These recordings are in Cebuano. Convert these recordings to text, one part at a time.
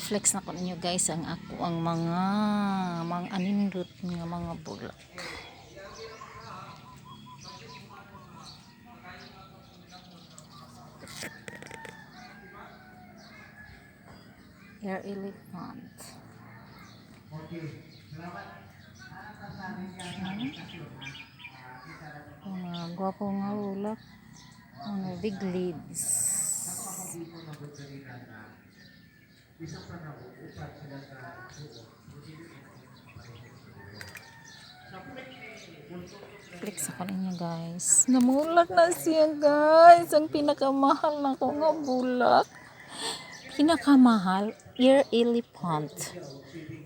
I-flex na ko ninyo, guys, ang ako ang mga anindot nga mga bulak. Air elephant. Mga gwapo nga bulak. Mga big leaves. Flex ako ninyo, guys. Namulak na siya, guys. Ang pinakamahal na ko nga bulak. Pinakamahal, ear elephant.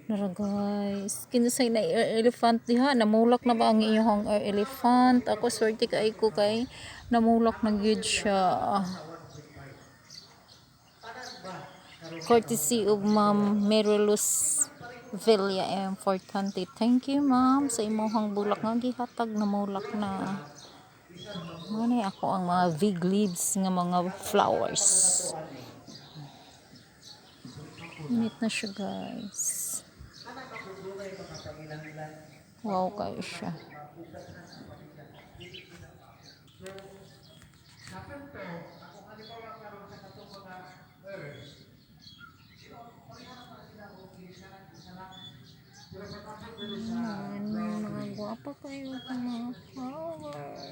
Nara, guys. Kinsay na ear elephant diha? Namulak na ba ang iyong ear elephant? Ako, swerte kay ko kay namulak na gyud siya. Courtesy of Ma'am Mariluz Villa M. Fortante. Thank you, ma'am, sa imuhang bulak nga gihatag, namulak na. Mao ako ang mga big leaves nga mga flowers. Init na siya, guys. Wow kayo siya. Ayan, mga gwapa kayo mga flowers.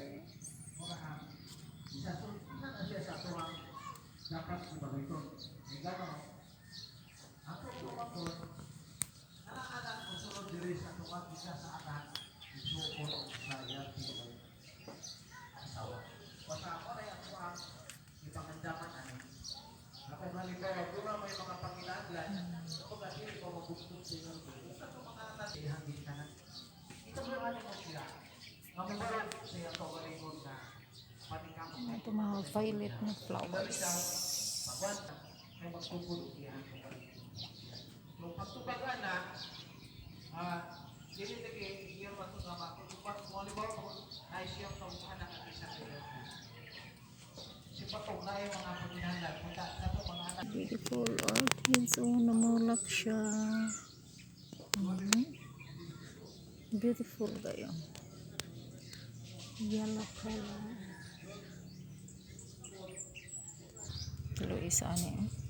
Ito mga violet na flowers. Beautiful orchids. Oh, namulak siya. Beautiful kayo. Yellow color. Tuloy isa ani eh.